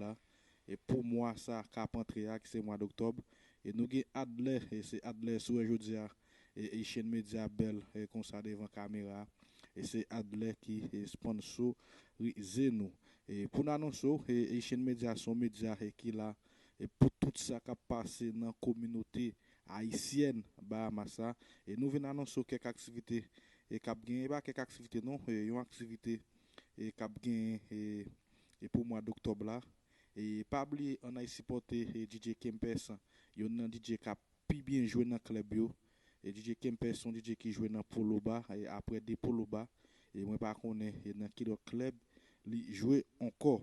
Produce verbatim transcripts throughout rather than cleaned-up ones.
la, e pou mwa sa k ap antre a, ki se mwa doktòb. E nou gen Adler, e se Adler si w wè jodi a, e Haitian Media bèl, e konsa devan kamera. E se Adler ki, e sponsorize nou. E pou n anonse w, e Haitian Media se yon medya, e ki la, e pou tout sa k ap pase nan kominote ayisyèn Bahamas la. E nou vin anonse w kèk aktivite, e k ap genyen, e pa kèk aktivite non, e yon aktivite, e k ap genyen, e, e pou mwa doktòb la. E pa bliye, ann al sipòte, e D J Kempès, yonn nan D J k ap pi byen jwe nan klèb yo. E D J Kempès se yon D J ki jwe nan Poloba, e apre de Poloba, e mwen pa konnen, e nan ki lòt klèb li jwe ankò.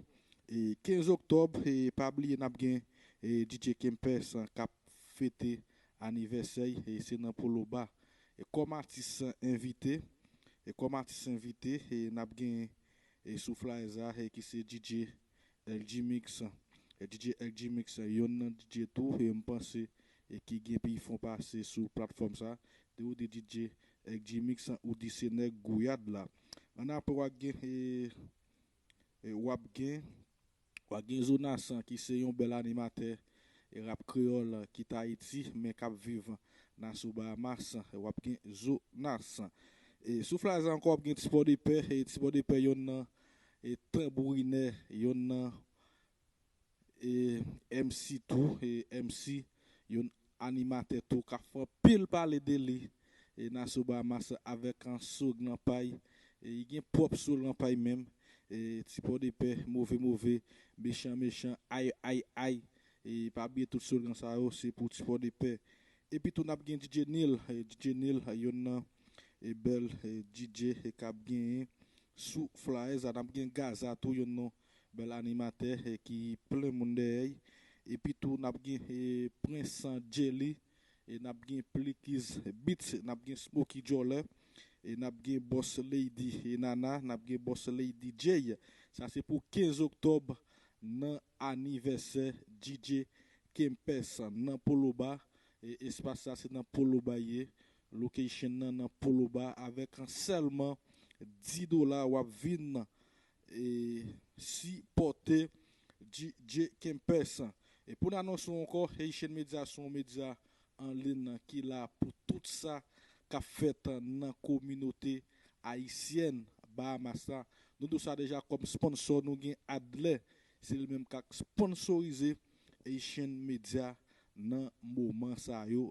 E kenz oktòb, e pa bliye n ap gen, e D J Kempès, an, k ap fete anivèsè, e se nan Poloba. E kòm atis envite, e kòm atis envite, e n ap gen, e sou flyers la, e ki se D J L G Mix. E D J L G Mix, yonn nan D J tou, e m panse, e ki gen pi fon pase sou platfòm sa. Te ou di D J L G Mix, ou di se nèg Gouyad la. Ann apre w ap gen, e, e w ap gen, w ap gen Zonas, ki se yon bèl animatè, e rap kreyòl, ki t Ayiti, men k ap viv Nassau Bahamas. W ap gen Zonas. E sou flyers la ankò, w ap gen Ti Pòdepè, e Ti Pòdepè yonn nan, e tanbourinè, yonn nan, e M C tou, e M C, yon animatè tou k ap fè anpil pale de li, e Nassau Bahamas avèk an slogan pa y, e li gen pwòp slogan pa y menm, e Ti Pòdepè, move move, mechan mechan, ay ay ay, e pa bliye tout slogan sa yo, se pou Ti Pòdepè. Epi tou n ap gen D J Neil, e D J Neil, yonn nan, e bèl, e D J, e k ap genyen sou flyers la. N ap gen Gaza tou, yonn nan bèl animatè, e ki plen moun dèyè y. Epi tou n ap gen, e Prince Jelly, e n ap gen Plikiz Beats, n ap gen Smokey Jolè, e n ap gen Boss Lady, e Nana, n ap gen Boss Lady J. Sa se pou kenz oktòb nan anivèsè D J Kempès nan Poloba. E espas la se nan Poloba ye. Location nan nan Poloba, avèk sèlman dis dola w ap vin, e sipòte D J Kempès. E pou n anonse w ankò, Haitian Media se yon medya an liy ki la pou tout sa k ap fèt nan kominote ayisyèn Bahamas la. Nou di w sa deja, kòm sponsò, nou gen Adler. Se li menm k ap sponsorize Haitian Media nan moman sa yo.